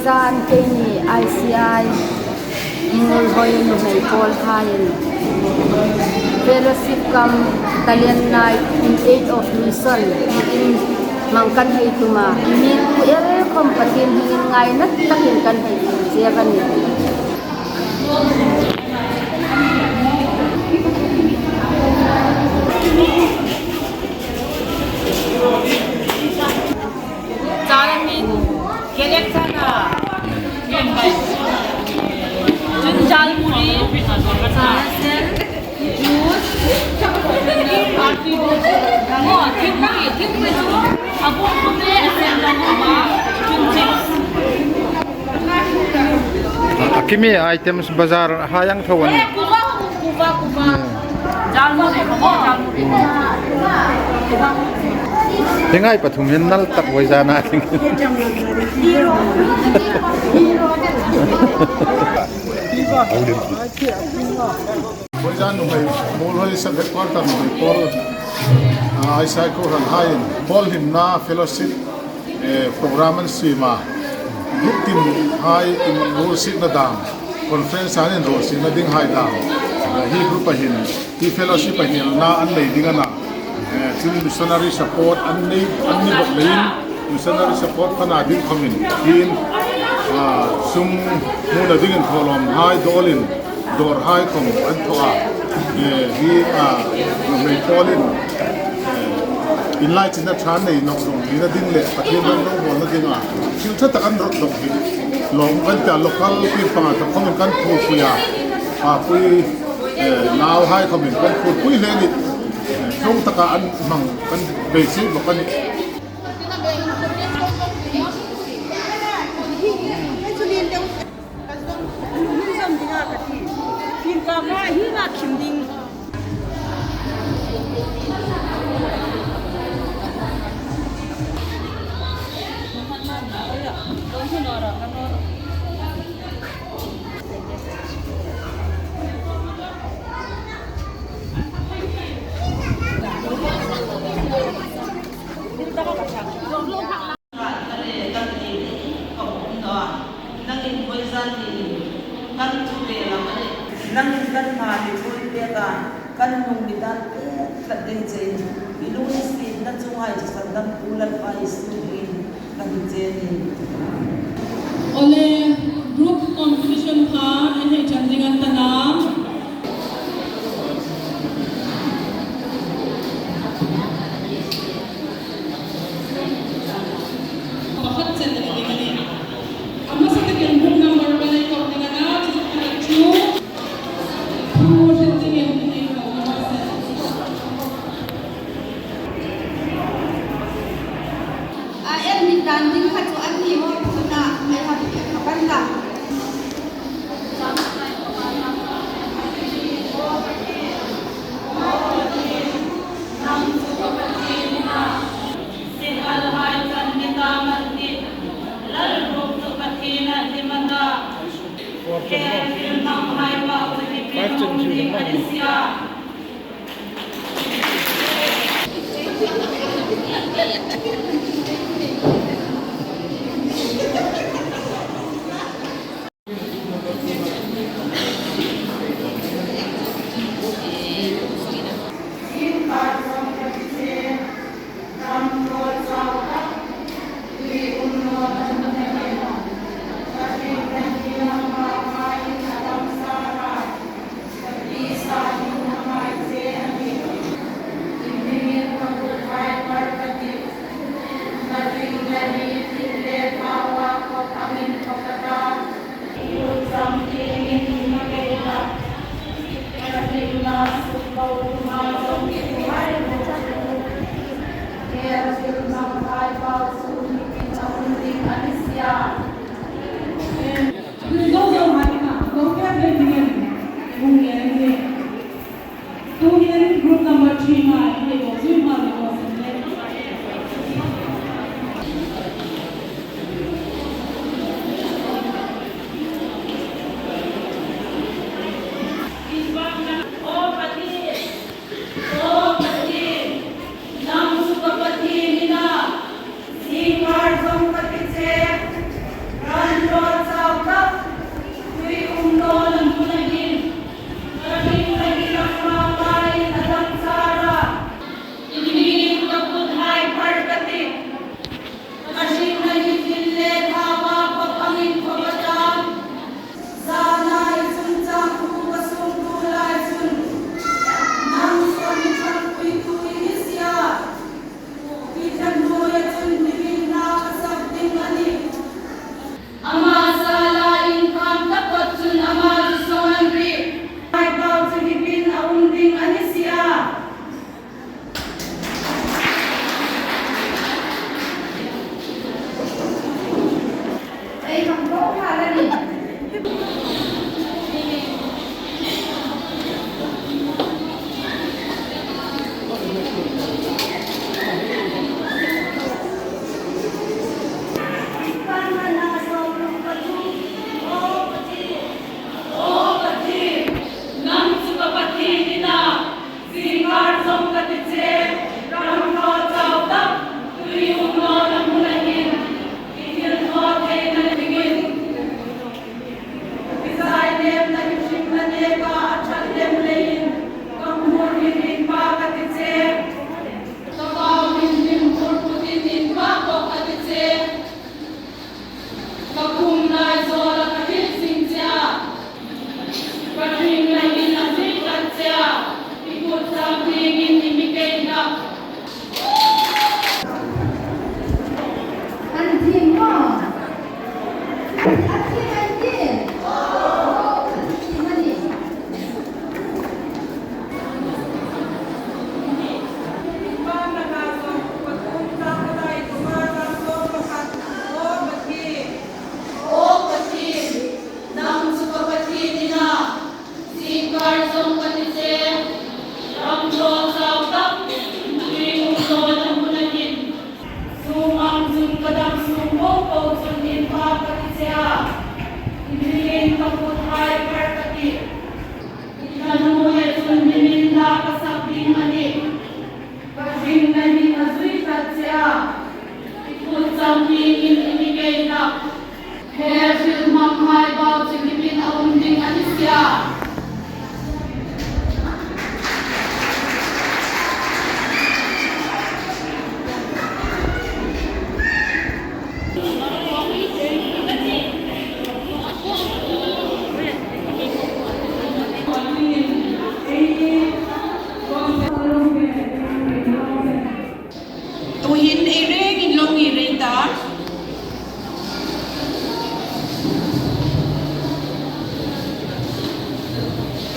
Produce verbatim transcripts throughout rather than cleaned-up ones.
Tan keini I C I Muolhoi nuhmei pawl haiin fellowship cum talent night in aid of mission in hmang kan hei tum a, mi tu el khom Pathien hmingin ngaina takin kan hei tum che a nih. Charamin, Kelekthana, chun jhalmuri, charasen, juice, aarti, mo, thingpui, thingpui chu, a bung pute, a sen dang a, chun chips. A, a kimi items bazar hai ang tho a nih. Eh, kuva, kuva, kuva. Jhalmuri, kuva, jhalmuri. Hi ngai pathum hin nal tak voi zana ting. Voi zan nuhmei, Muolhoi sub headquarter nuhmei pawl, ah, I C I kohran haiin, pawl hlimna fellowship, eh, program an siem a, group tin hai inruolsietna dam, conference an inruolsietna ding hai dam, eh, hi group a hin, hi fellowship a hin na an nei ding a na, eh, chun missionary support an nei, an ni bawk leiin, missionary support fund a ding khomin, hin, ah, sum hmuna dingin thawlawm hai dawlin, dawr hai khom an thaw a. Eh, hi, ah, nuhmei pawlin, eh, inlaichinna ṭha nei nawk zawng hlina ding le Pathien ram lo bawlna dinga thil ṭha tak an rawt dawk hi lawm kan tia, local pi panga tak khom kan phurpui a. A pui, eh, nau hai khomin kan phurpui hle a nih. Eh, tlung taka an hmang kan beisei bawk a nih. Ka zawng, a nu min zawng dinga ka ti. Fin ka ka hi nga khim ding. Kan ti ka um naw a, nangin voi zan ni kan thu ve lam a nih. Nangin kan hma hi thui pek a, kan lung mi dan pek tlat ding chein, i lunginsietna chunga i sandam pu Lalpa Isu hmingin kan che a nih. Ole, group competition kha ei hei ṭan ding an ta nawh. Pakhat chen a ni ding a nih. A hmasa takin group number kan ei kawk ding a na, chu chu pakhat chu. Thu hre dingin ei kawk a hmasa. A en mi dan ding kha chu an ni maw, chu ta, ei ha, ka ban la. He thil hmanghai bau chu hmingin a um ding a ni si a. Tuhin ei rengin lo mi rei ta.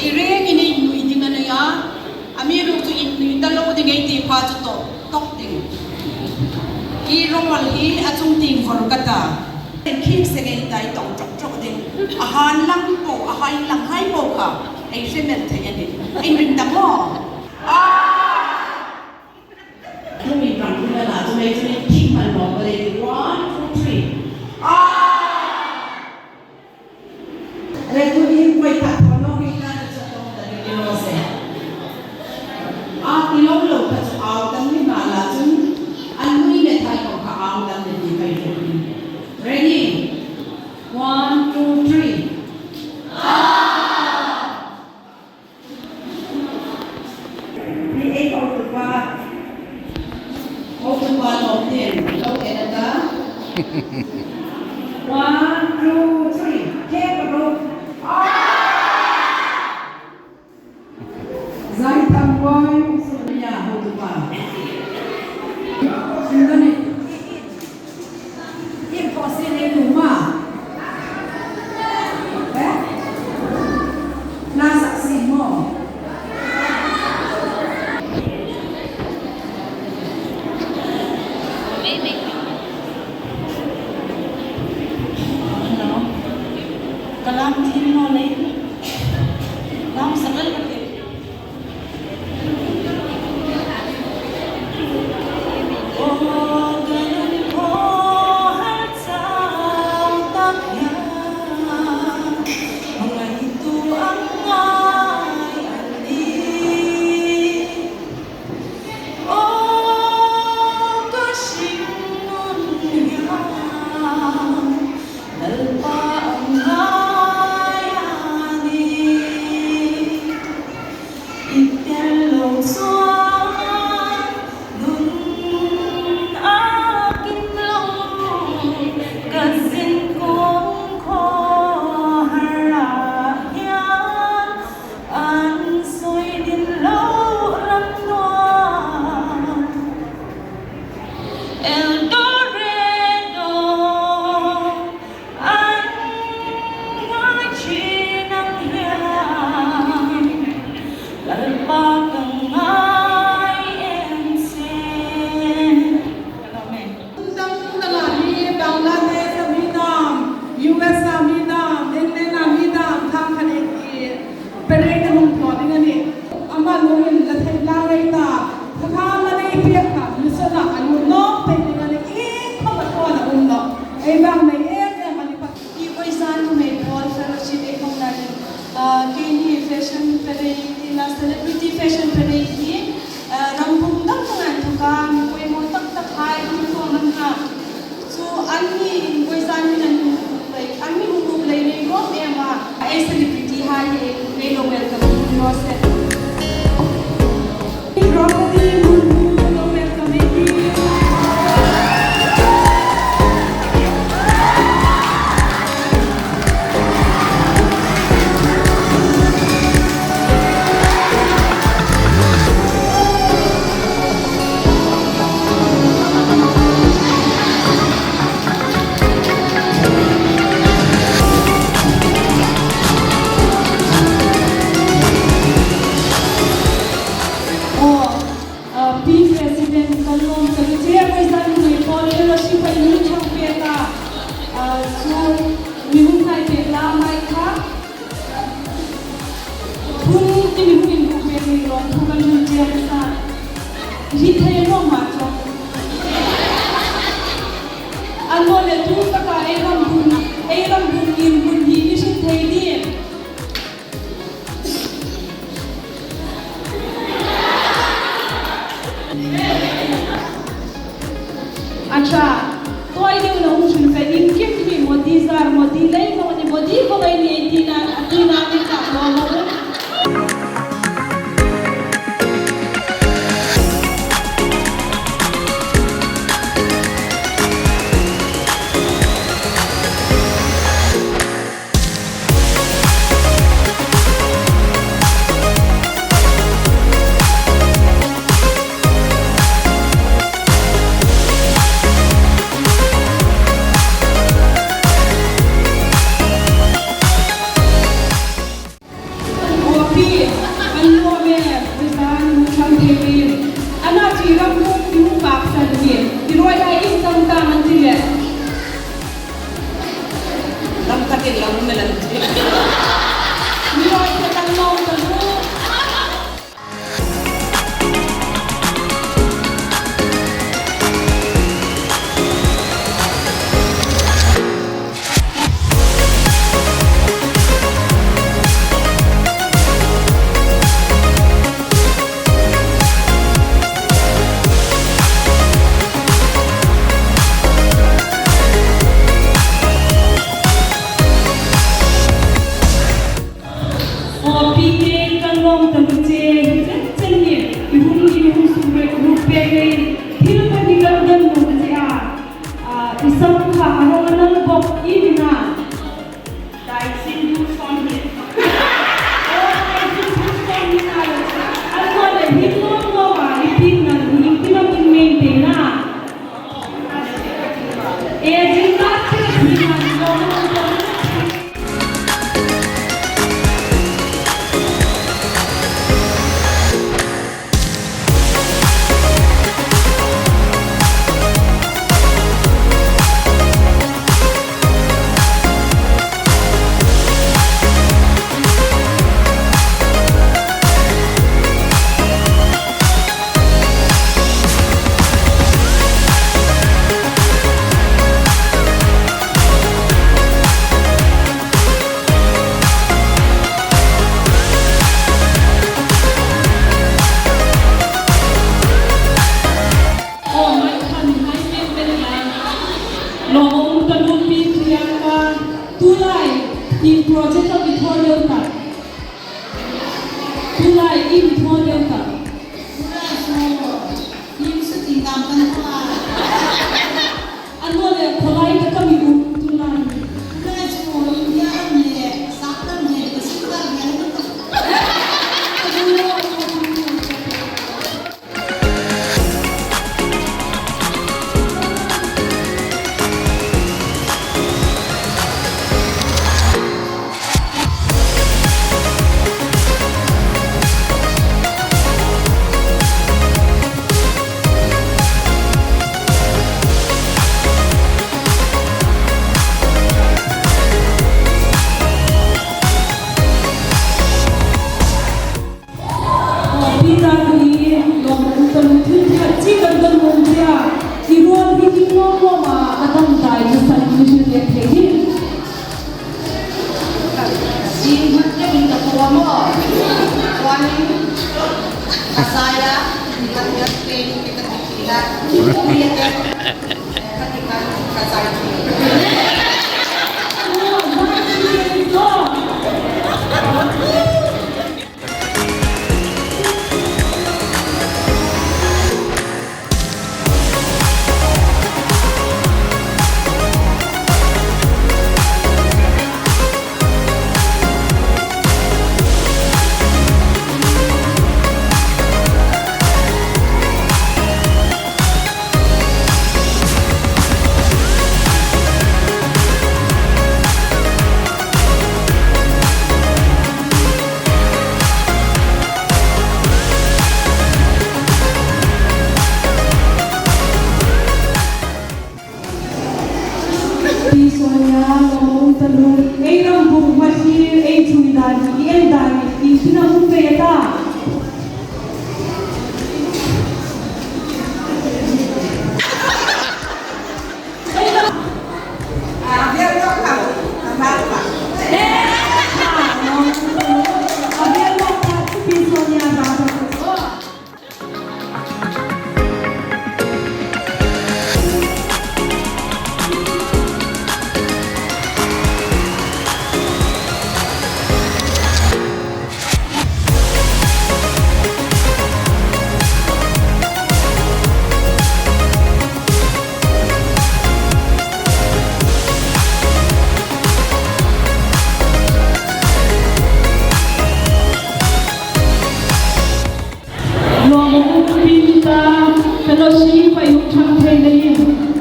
Ei rengin ei nui ding a nei a. Amiruokchu ei nui ta lo ding ei ti kha chu tawk tawk ding. Hi rawng hi a chung tieng vawr ka ta. Khik se ngei ta, ei tawk ṭawk ṭawk ding. A han lang po, a han lang hai po kha ei hre mel thei a nih. Ei ring ta maw? Aa! Hnungin rang ding a na, chu mei chu ni, khik hman mawk ka lei. One, two, three. Ah! Re, tu ni hin koi ta thaw nawk hi ka na chawk tawk ta ding ni lo se. A ti lo lo kha chu au dam ni ma la chun, an nui le thai kong kha au dam ni ti kai tu ni. Ready? One, two, three. Ah! Ni ei ko tu pa. Ko tu pa lo tin, lo ke na ta. One, two, three. Ke ko ro. Zai tham boy, Sonia, ko tu pa. Sindani. Impossible tu ma. Eh? Na saksi mo. Hello. Kalam thin mo le. Lam sakal ka te. Lalpa a ngai a nih. I tel lo chuan nun a kim lo, ka zin kawng khawhar ah hian an sawi din lo ram nuam. Eldoret an ngai ṭhin ang hian, Lalpa ka ngai em che. Dang dang a ni, Bangladesh a mi dam, U S a mi dam, England a mi dam, thang khan e ki. Parade a hung thaw ding a nih. Ama nungin la thei la rei ta. Thakhamna nei pek kha, mission-a a lut nawk thei ding a nih. Iengkhawm a thawn a um nawh. Ei bang nei em em a ni pa. I vawizan nuhmei pawl fellowship ei hmang lai in, ah, keini fashion parade tina celebrity fashion parade hi, ah, ram pum dang dang an thawk a, mi poimaw tak tak hai uniform an ha. Chu an ni in vawizan hin an hung buk lei, an ni hung buk lei nei nuam em a, ei celebrity hai hi ei lo welcome ni raw se. Draupadi Murmu lo welcome ei ti. Aw, ah, P President kan lawm tak a, Chair President nuhmei pawl fellowship a in chang pek a, ah, chu mi hung hnai pek la mai kha. Thum ti mi hung inbuk pek ni lo, thu kan hun chiang sa. Hre thei lo ma chawk. An lo le thu taka ei ram bun, ei ram bun in hun hi mi hre thei ni. A ṭha, tuai deu na hung hrim fe, iengkim hi Modi zar, Modi lei maw ni, Modi khawm ei ni ei tina, a tina ni ta, lo maw. Aw pi, kan lawm e, mi zan hung thang thei tiin. Ana chi ram hung, i hung paksan hi. I ruoi lai in tam ta man ti le. Lam takin lam melan ti. Mi ruoi te kan lawm ta lu. Aw pi, kan lawm tak che, hi chen chen ni, i hung, i hung suk rek ruk pek le, thil pahni kan don nuom che a, a, i sam kha a rawng a nal bawk i ni na. Dai sin du son ni. Aw, dai sin du son ni na le. A ko le hi nuom nuom a, i pi na, i pi na min min te na. Tulai, in project a mi thaw deu ta. Tulai, in thaw deu ta. Tulai, so, in shooting dam kan thaw a. An lo le, khawlai ta ka mi um tulai. Tulai, so, India an le, sak kan le, ka suk kan le, an lo ta. Pi ta tu i lawm um ta lu thil khat chi kan don nuom che a. I ruol hi ding nuom nuom a, a dam dai chu san ni chu le thei hi. Sin hmat te min ka ko maw. Chuanin a zai a, min ka ti a, training te ka ti ti la. Ka ti khan ka zai ti. Pai um ṭhang thei leiin,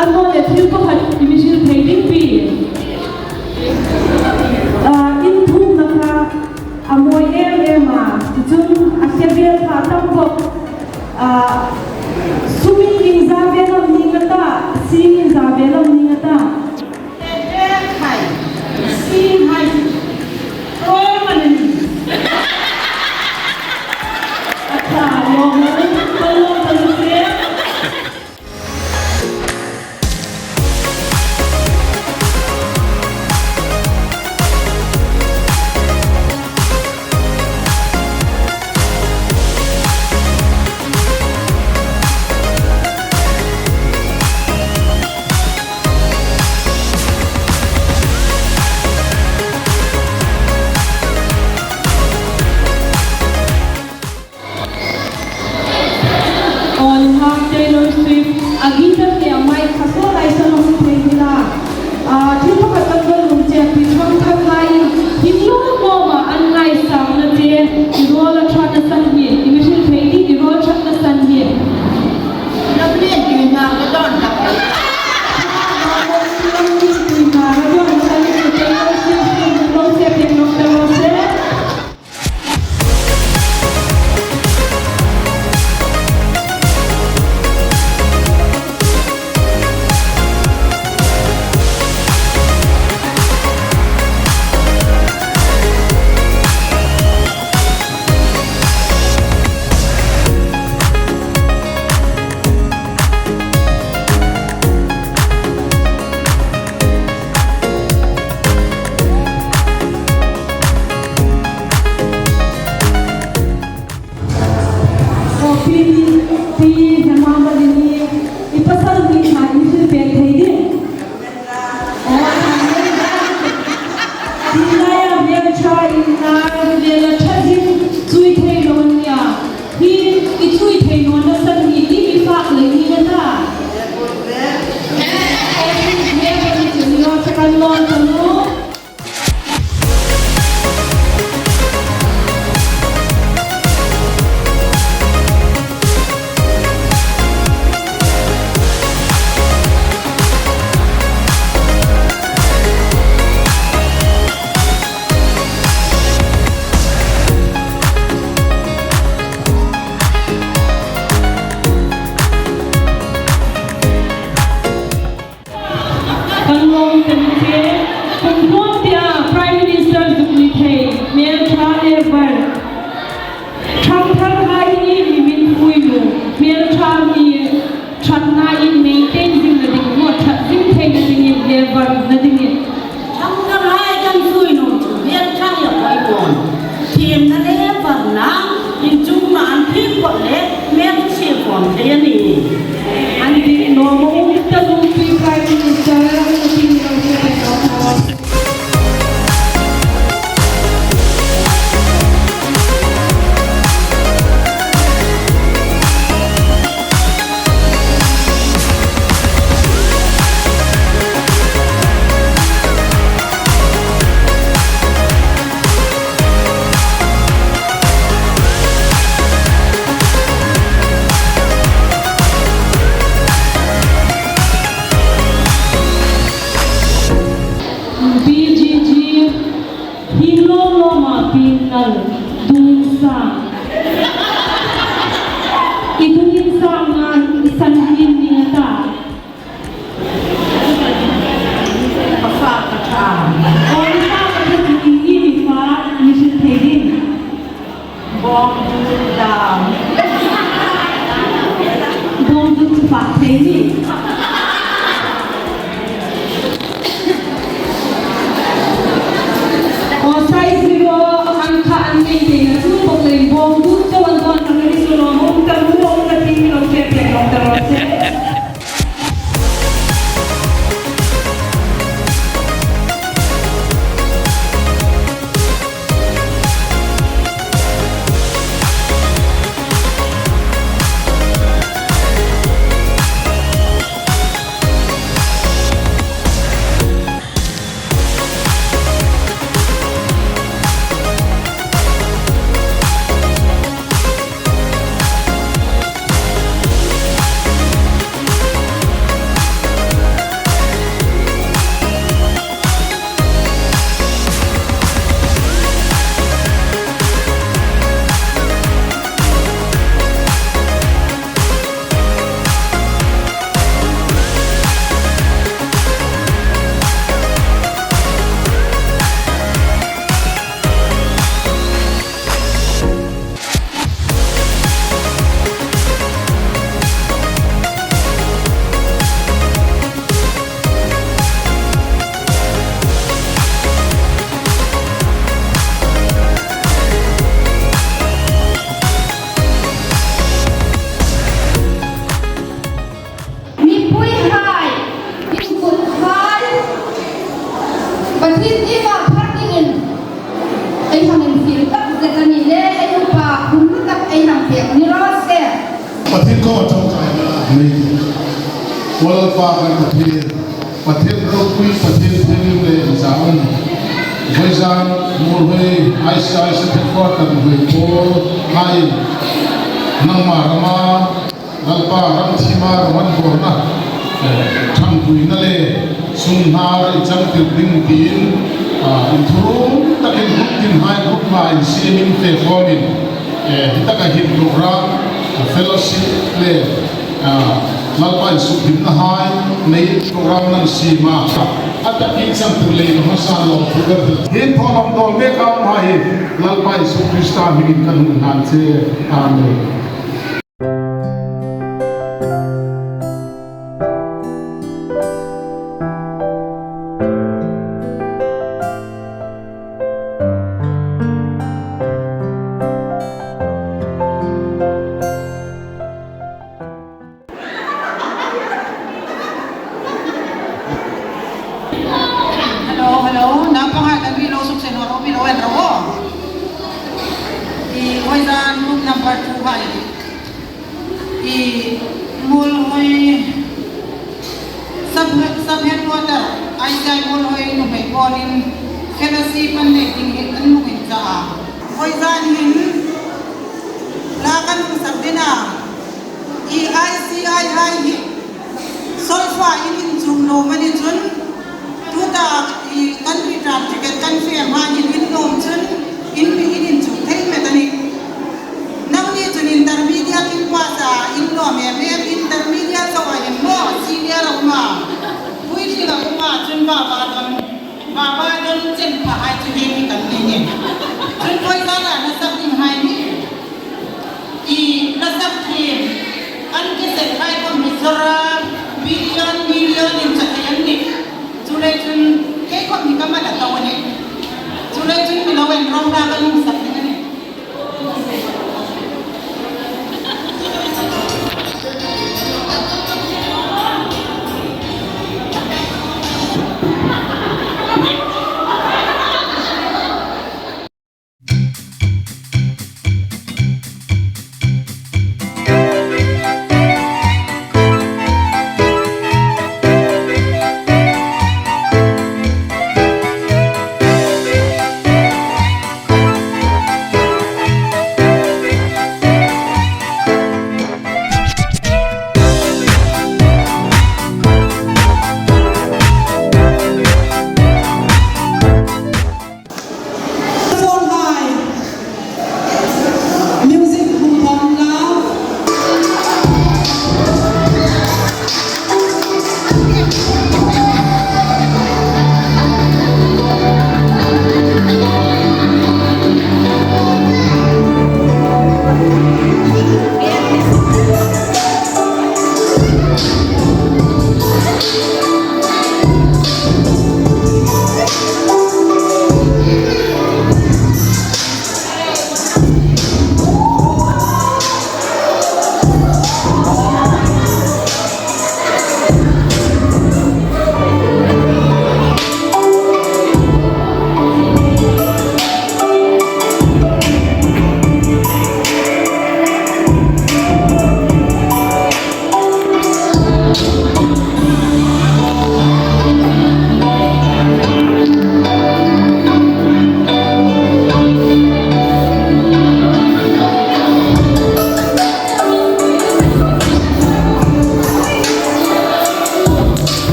a naw leh thil pakhat i mi hril thei ding pi. Ah, in thumna kha a mawi em em a, chun a hre vel kha tam bawk. Ah, sumin inza vel am ning a ta, singin za vel am ning a ta. Aw, Taylor Swift, Taylor Swift, a guitar le a mic kha saw lai sa lo thei ni la. A, thil pakhat kan lo lum che, pi ṭhang ṭhang lai, hin lo lo ma an lai sa na che, i ruol a ṭhatna san hi, i mi hril thei ding, i ruol ṭhatna san hi. Lam nen tui ma ka dawn tak. Lam nen tui ma ka dawn tak, Taylor Swift, lo se, lo se, lo se. Pi, pi, Hema Malini, i pasal ni kha i thil pek thei ding. Aw, ti laia hmel ṭha inla, hmel a ṭha zing chui thei lo nia. Hi i chui thei nawna san hi i mi fak lei ni a ta. Hmel a ṭha zing lo, ṭha kan lo, ṭha lo. Kan lawm tum che, kum tum tia Prime Minister zuk ni thei, hmel ṭha le var. Ṭhangtharhai hi mi min pui lo, hmel ṭha mi ṭhatna in maintain zingna ding, maw ṭhat zing theina dingin le varna dingin. Ṭhangtharhai kan sui nuom chu hmel ṭha hi a poi pon. Thiemna le varna, in chungna an thim pawt le hmel chu sie pon thei a nih. An ti nuom a um ta, Prime Minister, an ti nuom a um ta. B G G, hi lawm lawma pi nal, dung sa. I dung sa ngan, i san hin ni ta. Ka fa ka ṭha. Aw, i fa ka ṭha chu i, i fa, i hril thei ding. Bawngdut dam. Bawngdut chu fak thei ni. Aw, size zero, an kha an nei theina chu bawk leiin bawngdut chu an dawn ang ni chu lo, hawng ta ru, hawng ta ti mi lo che pek lo ta ro se. Thaw ṭawngṭaina nei. Aw Lalpa kan Pathien, Pathien ropui, Pathien thienghlim le inzahum. Vawizan Muolhoi I C I headquarter nuhmei pawl hai nangma rama, Lalpa ram thima ram an bawrna, eh, ṭhangpuina le sumhnar inchangtir ding tiin, ah, inthurum takin group tin hai group hma insiemin fe khawmin, eh, hi taka hin program, ah, fellowship le, ah, Lalpa insukhlimna hai nei program nan siem a. A takin changtir leiin hmasan lawmthu kan hril. Hi thaw lam dawl mek a um hai hi Lalpa Isu Krista hmingin kan hung hlan che. Amen. Hello, hello. Naupang hai kan ri lo suk sen ro, mi lo en ro. I vawizan group number two hai. I Muolhoi sub, sub headquarter, I C I Muolhoi nuhmei pawlin fellowship an nei ding hi an lungin cha a. Vawizan hin la kan hung sak ding a. I I C I hai hi solfa in inchuk nuom a ni chun, tuta i kan return ticket kan fe hma hin in nuom chun, in mi in inchuk thei met a nih. Nangni chun intermediate in pass a, in nuom em em, intermediate zo a hin maw, senior a um a, puitling a um a, chun baba don, baba don chen pha hai chu hi kan ni ni. Chun vawizan a na sak ding hai ni. I hla sak thiem, an cassette hai khawm hi zawra billion, million in cha thei an nih. Chuleiin chun kei khawm hi ka man a tau a nih. Chuleiin chun mi lo en rawh, la kan hung sak ding a nih.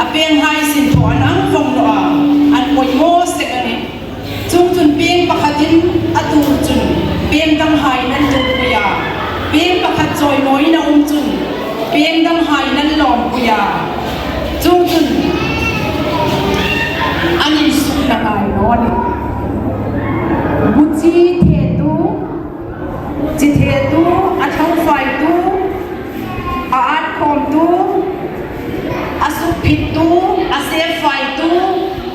A pienghai sinthaw an ang vawng naw a, an poimaw seng a nih. Chuongchun pieng pakhatin a tuor chun pieng danghaiin an tuorpui a, pieng pakhat chawimawiin a um chun pieng danghaiin an lawmpui a. Chuongchun an insukna ngai naw a nih. Buchi thetu, chi thetu, a thlofaitu, a atkhawmtu, a sukphittu, a sefaitu,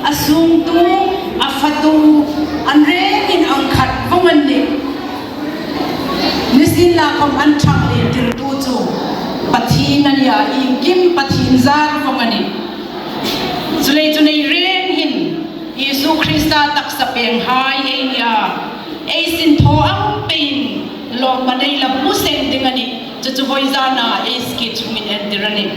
a sungtu, a fatu, an rengin ang khat vawng an nih. Nisienlakhawm an ṭhang lei tirtu chu Pathien a nih a, iengkim Pathien zar vawng a nih. Chuleiin chu ei reng hin Isu Krista taksa pienghai ei nih a, ei sinthaw ang peiin lawmman ei la hmu seng ding a nih. Chu chu vawizana ei skit hmingin entir a nih.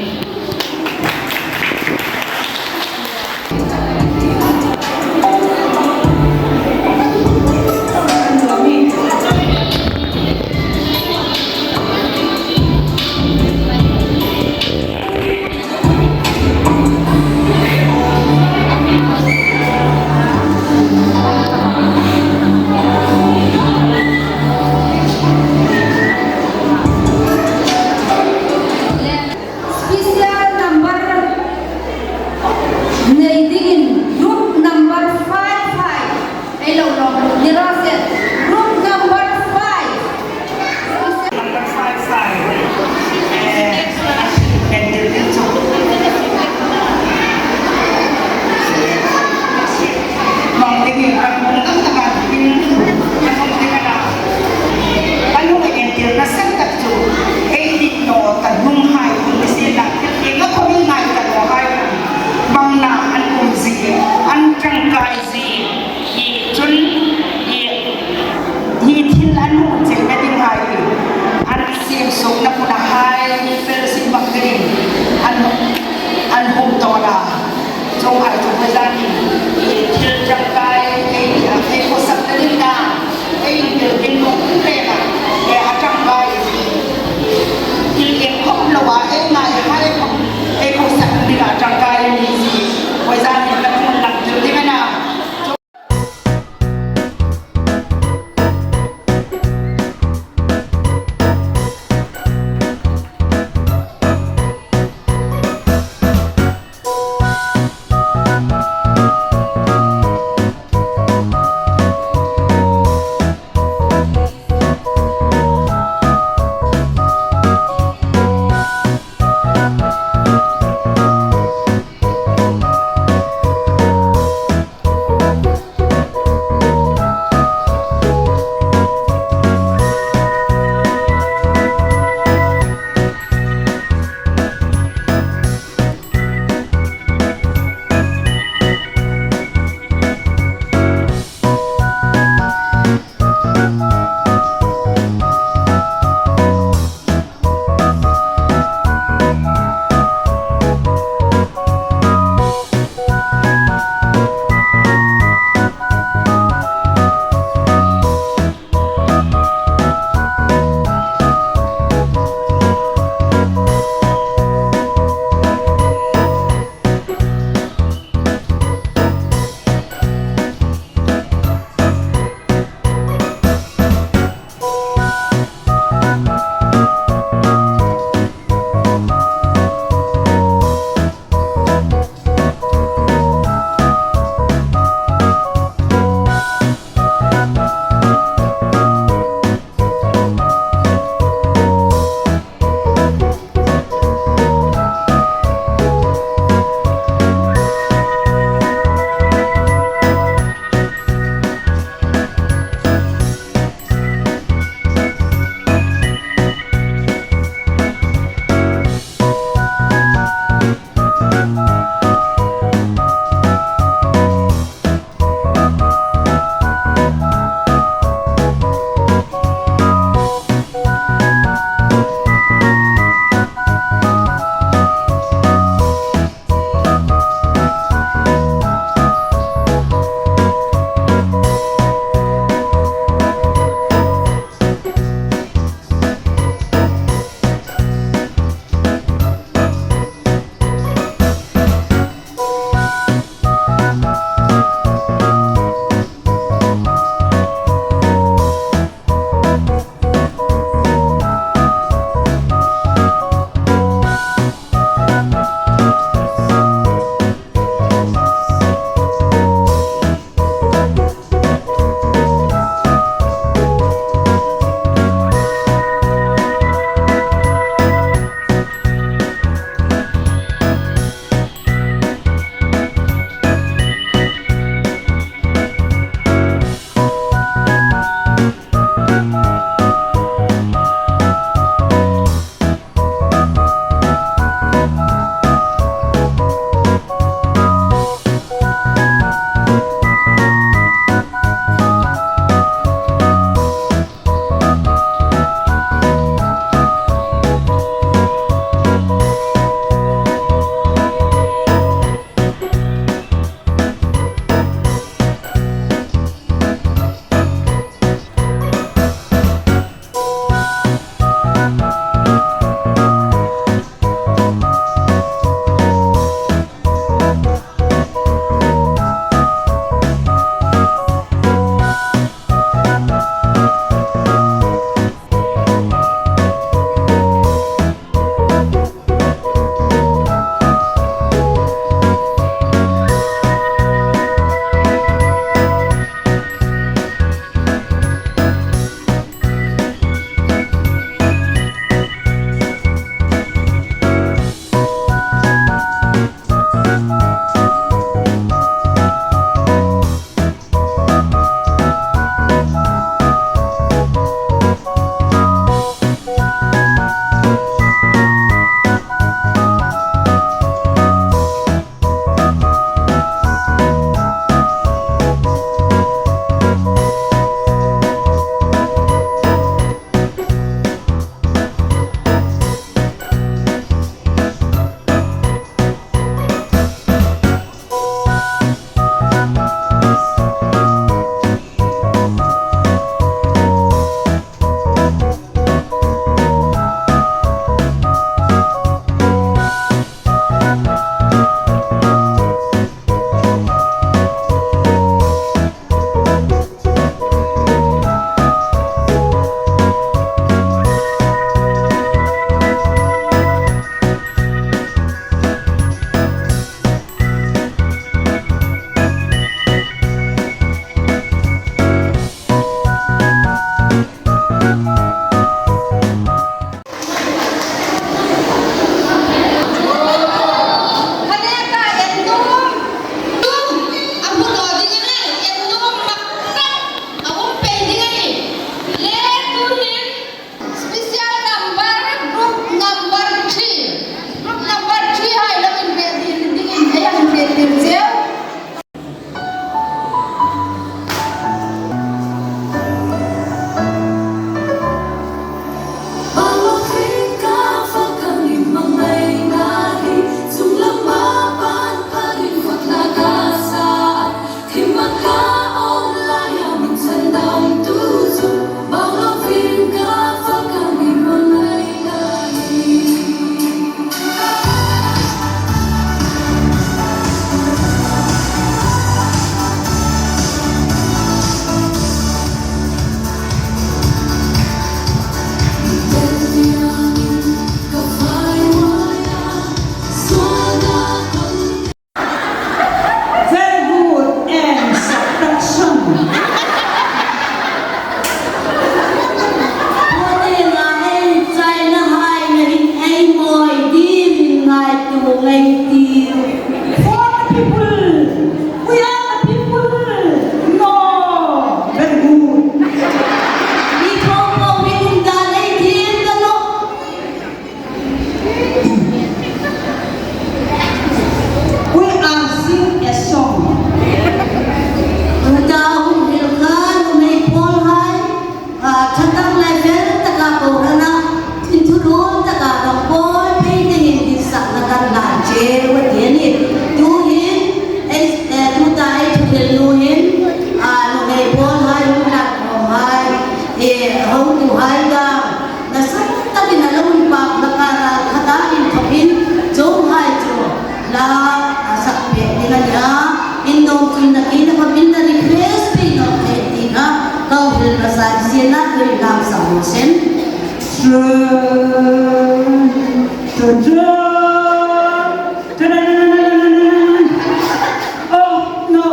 Oh, no.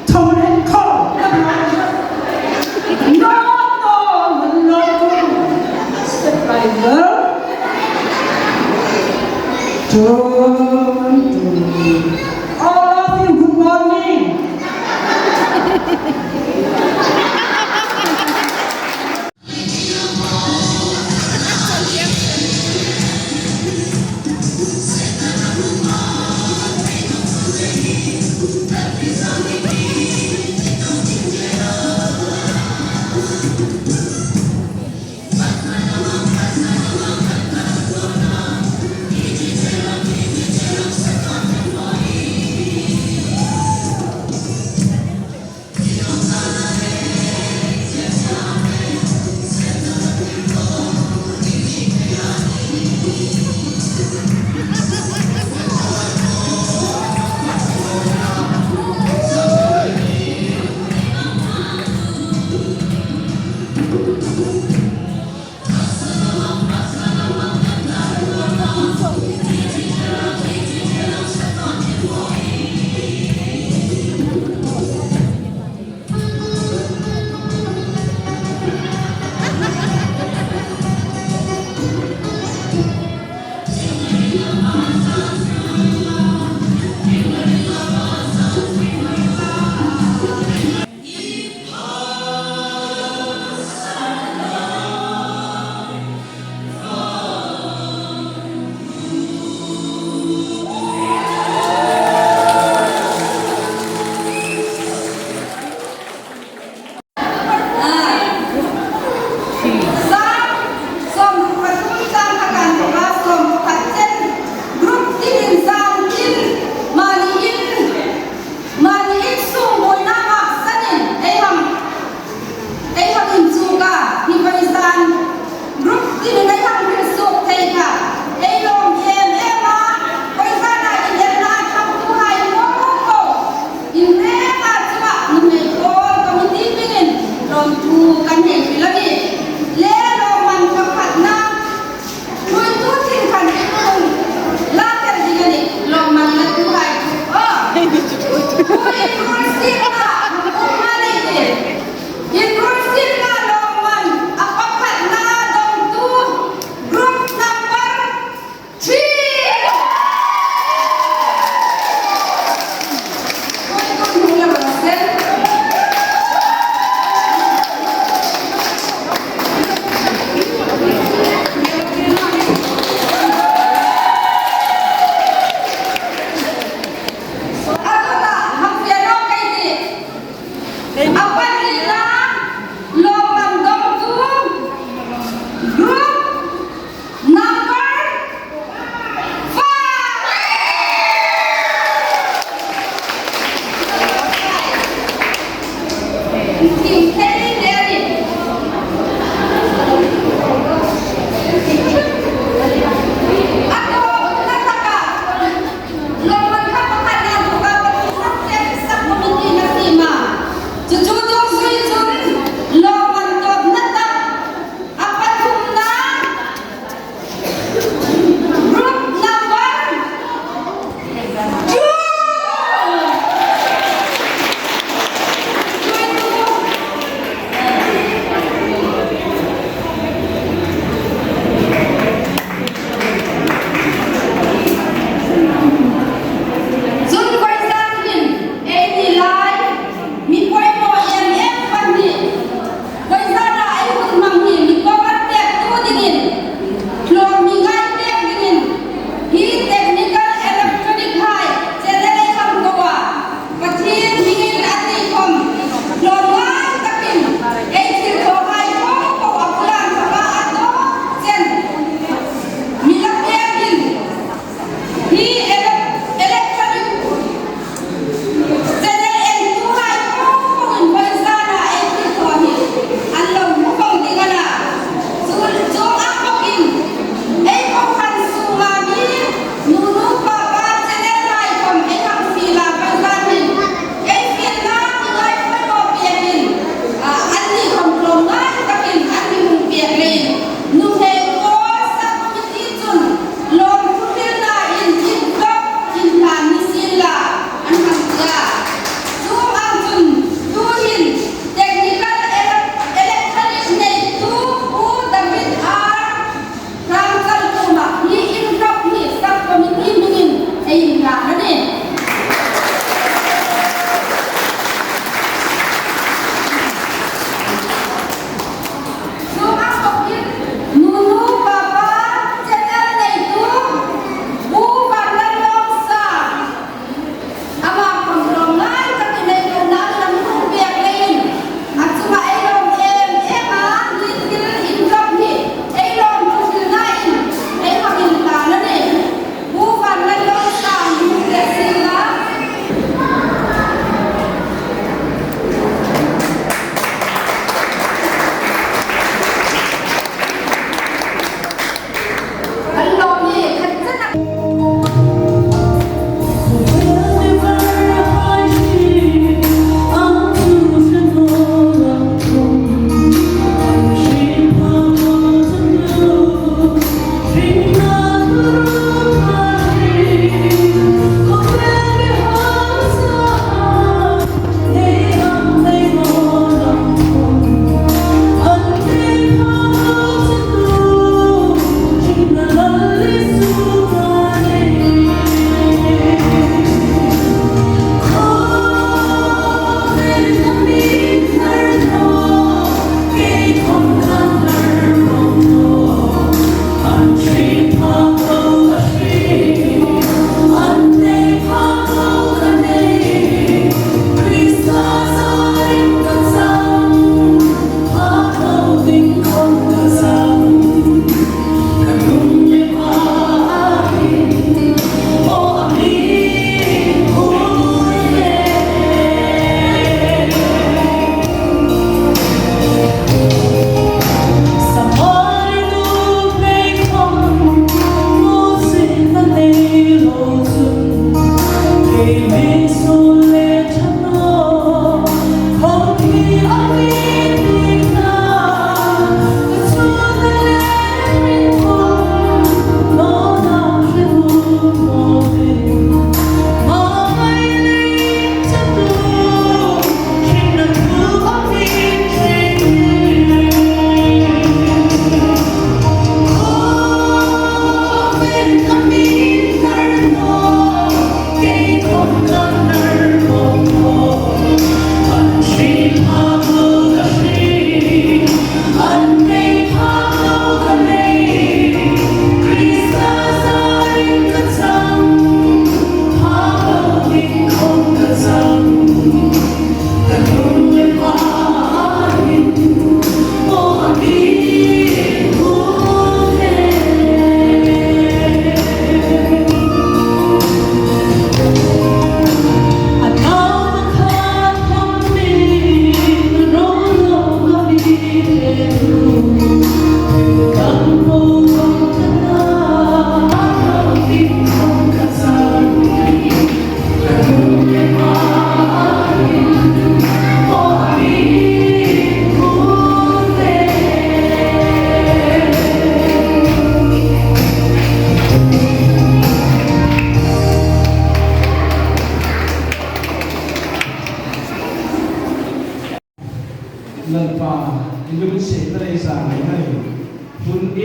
Tomorrow call. No, no, no, no. Step right up. Dun, dun. All of you, good morning.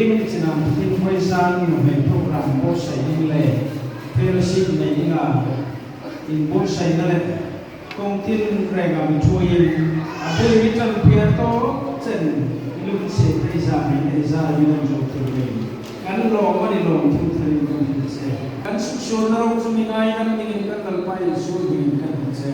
Nichin a Pathian vawisûn nuhmei program buotsai ding le fellowship nei dinga inbuotsaina le kawng tin rengin mi ṭhuoiin a bul mi ṭan phiar tawk chen i lunginsiet thei zât mi nei zât mi lo zo thei. Kan lawm a ni lawm thil tharin kan hril che. Kan suksuolna rawng chu mi ngaidam dingin kan Lalpa Isu hmingin kan hril che.